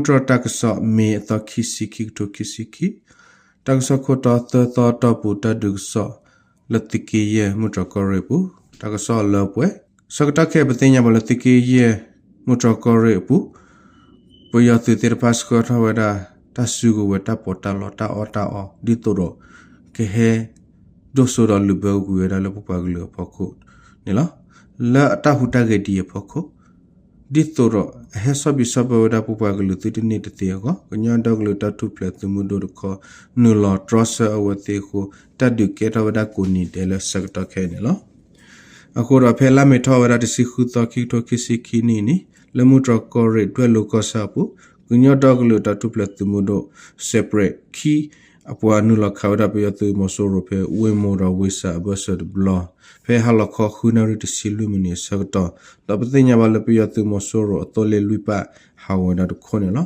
တြီတၢ်ကစီၣ် မ့ၢ်အသီခံဆံ ခံကထိခံဆံခံ, တၢ်ကစီၣ်ခိၣ်တီ သၢသီတီၢ်ပူၤ တၢ်ဒုးကစီၣ်လၢသုးက့ယဲၢ် မုၢ်တြီၢ်ကီၢ်ရ့ၣ်အပူၤ, တၢ်ကစီၣ်လၢပှဲၤ, ဆၢကတီၢ်ခဲအံၤ ပသ့ၣ်ညါဘၣ်လၢသုးက့ယဲၢ် မုၢ်တြီၢ်ကီၢ်ရ့ၣ်အပူၤ ပယီၤသုးသ့ၣ်တဖၣ်ဆှၢထီၣ်ဝဲဒၣ် တၢ်စုကဝဲၤ တၢ်ပီးတၢ်လီ တၢ်အီၣ်တၢ်အီ ဒ်သိးဒီး ကဟဲ ဒိၣ်စိဒီးလုၢ်ဘၢကွံာ်ဝဲဒၣ်လၢပပှၤကလုာ်အဖီခိၣ်န့ၣ်လီၤ. လၢအတၢ်ဟူးတၢ်ဂဲၤဒ်အံၤအဖီခိၣ် ဒ်သိးဒီးအဟဲဆီၣ်ဘံၣ်ဆီၣ်ဘၢဝဲဒၣ် ပပှၤကလုာ်သုတန့ၢ်တသ့အဂီၢ် ကညီဒီကလုာ်တၢ်ထူၣ်ဖျဲးသုးမုၢ်ဒိၣ်တခီ နုာ်လီၤတြီဆၢအဝဲသ့ၣ်အဃိ တၢ်ဒုးကဲထီၣ်ဝဲဒၣ်ကိးနံၤဒဲးလၢဆၢကတီၢ်ခဲအံၤန့ၣ်လီၤ. အဃိဒီးဖဲလါမ့ၤထီၣ်ဝဲဒၣ်တဆံဃုသီ ခံကထိခံဆံခံနံၣ်န့ၣ် လၢမုၢ်တြီၢ်ကီၢ်ရ့ၣ် ဒွဲၣ်လိၤကီၢ်ဆၣ်အပူၤ ကညီဒီကလုာ်တၢ်ထူၣ်ဖျဲးသုးမုၢ်ဒိၣ် စဲးပြဲးခံ အပှၤနုာ်လီၤခးဝဲဒၣ်ပယီၤသုးမီၤစိရိၤဖဲ ဝ့ၢ်မိၢ်ဒီးဝ့ၢ်စၣ်အဘၢၣ်စၢၤတဘျီ ဖဲဟါလီၤခီဃုနၣ်ရံၣ်တဆံလွံၢ်မံးနံးအဆၢကတီၢ် ဒီးပသ့ၣ်ညါဘၣ်လၢပယီၤသုးမီၤစိရိၤအသိလ့ၣ်လွံၢ်ပၢ် ဟးဂီၤဝဲဒၣ်တခိၣ်န့ၣ်လီၤ.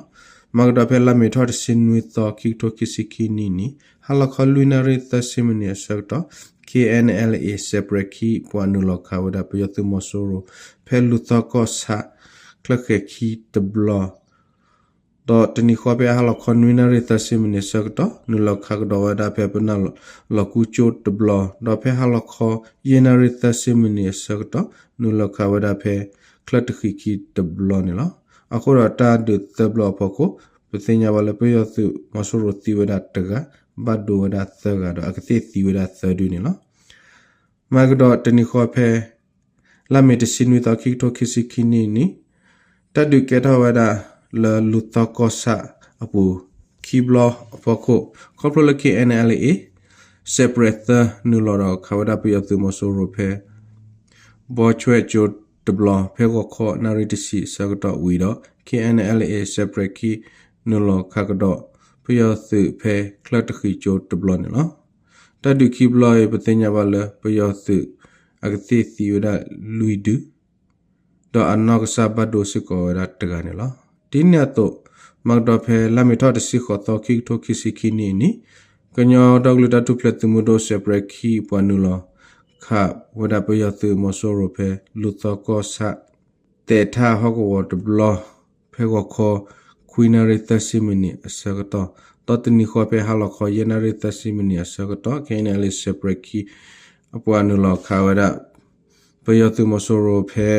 မၤကဒီးဖဲလါမ့ၤထီၣ်တဆံနွံသီ ခံကထိခံဆံခံနံၣ်န့ၣ် ဟါလီၤခီလွံၢ်နၣ်ရံၣ်သၢဆံမံးနံးအဆၢကတီၢ် ခ့ၣ်အဲၣ်ၣ်အဲၣ်လ်အ့ စဲးပြဲးခံ ပှၤနုာ်လီၤခးဝဲဒၣ်ပယီၤသုးမီၤစိရိၤ ဖဲလူၤသီကီၢ်ဆၣ် ချၢၣ်ဃဲၤခံတဘျီ ဒီးတနံၤဃီဖဲဟါလီၤခီနွံနၣ်ရံၣ်သၢဆံမံးနံးအဆၢကတီၢ် နုာ်လီၤခးကဒီးဝဲဒၣ်ဖဲပနၢ်လီၤကူကၠိတဘျီ ဒီးဖဲဟါလီၤခီယဲၢ်နၣ်ရံၣ်သၢဆံမံးနံးအဆၢကတီၢ် နုာ်လီၤခးဝဲဒၣ်ဖဲချၢၣ်တဃံးခံတဘျီန့ၣ်လီၤ. အဃိဒီးတၢ်ဒုးသၢဘျီအဖီခိၣ် ပသ့ၣ်ညါဘၣ်လၢပယီၤသုးမီၤစိရိၤသံဝဲဒၣ်တဂၤ ဘၣ်ဒိဝဲဒၣ်သၢဂၤဒီးအကသ့ၣ်သံဝဲဒၣ်သၢဒုန့ၣ်လီၤ. မၤကဒီးတနံၤဃီဖဲ လါမ့ၤတဆံနွံသီ ခံကထိခံဆံခံနံၣ်န့ၣ် တၢ်ဒုးကဲထီၣ်ဝဲဒၣ်လၢလူၤသီကီၢ်ဆၣ်အပူၤ ခံဘျီအဖီခိၣ် ခီဖျိလၢ ခ့ၣ်အဲၣ်အဲၣ်လ်အ့ စဲးပြဲးသၢ နုာ်လီၤဒီးခးဝဲဒၣ်ပယီၤသုးမီၤစိရိၤဖဲ ဘီဆွဲၣ်ကၠိတဘျီ ဖဲဂီၤခီနၣ်ရံၣ်တဆံအဆၢကတီၢ်ဝံၤဒီး ခ့ၣ်အဲၣ်အဲၣ်လ်အ့ စဲးပြဲးခံ နုာ်လီၤခးကဒီး ပယီၤသုးဖဲချၢၣ်တဃံးကၠိတဘျီန့ၣ်လီၤ. တၢ်ဒုးခံဘျီအံၤ ပသ့ၣ်ညါဘၣ်လၢပယီၤသုး အကသ့ၣ်သံဝဲဒၣ်လွံၢ်ဒု ဒီးအနီၢ်ကစၢ်ဘၣ်ဒိစ့ၢ်ကီးဝဲဒၣ်တဂၤန့ၣ်လီၤ. ဒ်န့ၣ်အသိး မၤကဒီးဖဲလါမ့ၤထီၣ်တဆံဃိးသီ ခံကထိခံဆံခံနံၣ်အနံၤ ကညီဒီကလုာ်တၢ်ထူၣ်ဖျဲးသုးမုၢ်ဒိၣ် စဲးပြဲးခံ ပှၤနုာ်လီၤခးဝဲဒၣ်ပယီၤသုးမီၤစိရိၤဖဲ လူၤသီကီၢ်ဆၣ် သဲးထၣ်ဟီၣ်ကဝီၤတဘျီ ဖဲဂီၤခီ ခွံနၣ်ရံၣ်သၢဆံမံးနံးအဆၢကတီၢ် ဒီးတနံၤဃီဖဲဟါလီၤခီယဲၢ်နၣ်ရံၣ်သၢဆံမံးနံးအဆၢကတီၢ် ခ့ၣ်အဲၣ်အဲၣ်လ်အ့ စဲးပြဲးခံ အပှၤနုာ်လီၤခးဝဲဒၣ် ပယီၤသုးမီၤစိရိၤဖဲ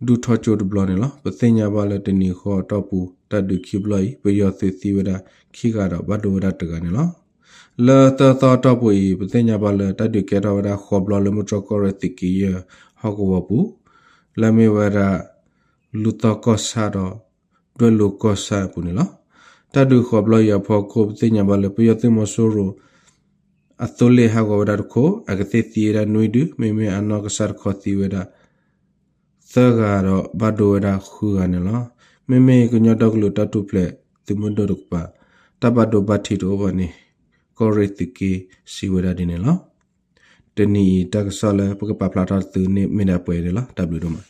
ဒူထီကၠိတဘျီန့ၣ်လီၤ. ပသ့ၣ်ညါဘၣ်လၢတနံၤဃီအတီၢ်ပူၤ တၢ်ဒုးခံဘျီအံၤ ပယီၤသုးသံဝဲဒၣ်ခံဂၤဒီးဘၣ်ဒိဝဲဒၣ်တဂၤန့ၣ်လီၤ. လၢသၢသီအတီၢ်ပူၤအံၤ ပသ့ၣ်ညါဘၣ်လၢတၢ်ဒုးကဲထီၣ်ဝဲဒၣ်ဃိးဘျီလၢမုၢ်တြီၢ်ကီၢ်ရ့ၣ်သုးက့ယဲၢ်ဟီၣ်ကဝီၤပူၤ လၢမ့ၢ်ဝဲဒၣ် လူၤသီကီၢ်ဆၣ်ဒီး ဒွဲၣ်လိၤကီၢ်ဆၣ်အပူၤန့ၣ်လီၤ. တၢ်ဒုးဃိးဘျီအံၤအဖီခိၣ် ပသ့ၣ်ညါဘၣ်လၢပယီၤသုးမီၤစိရိၤ အသိလ့ၣ်ဟးဂီၤဝဲဒၣ်တခိၣ် အကသ့ၣ်သံဝဲဒၣ်နွံဒု မ့မ့ၢ်အနီၢ်ကစၢ်တခီသံဝဲဒၣ် သၢဂၤဒီးဘၣ်ဒိဝဲဒၣ်ဃုဂၤန့ၣ်လီၤ. မ့မ့ၢ်ကညီဒီကလုာ်တၢ်ထူၣ်ဖျဲးသုးမုၢ်ဒိၣ်တကပၤ တၢ်ဘၣ်ဒိဘၣ်ထံးတအိၣ်ဘၣ်န့ၣ် ကီၢ်ရ့ၣ်သုးက့စံးဝဲဒၣ်ဒ်န့ၣ်လီၤ. တနံၤအံၤတၢ်ကစီၣ်လၢပကပာ်ဖျါထီၣ်သုန့ၣ်မ့ၢ်ဒၣ်ပှဲၤဒၣ်လီၤ. တၢ်ဘျုးဒိၣ်မး.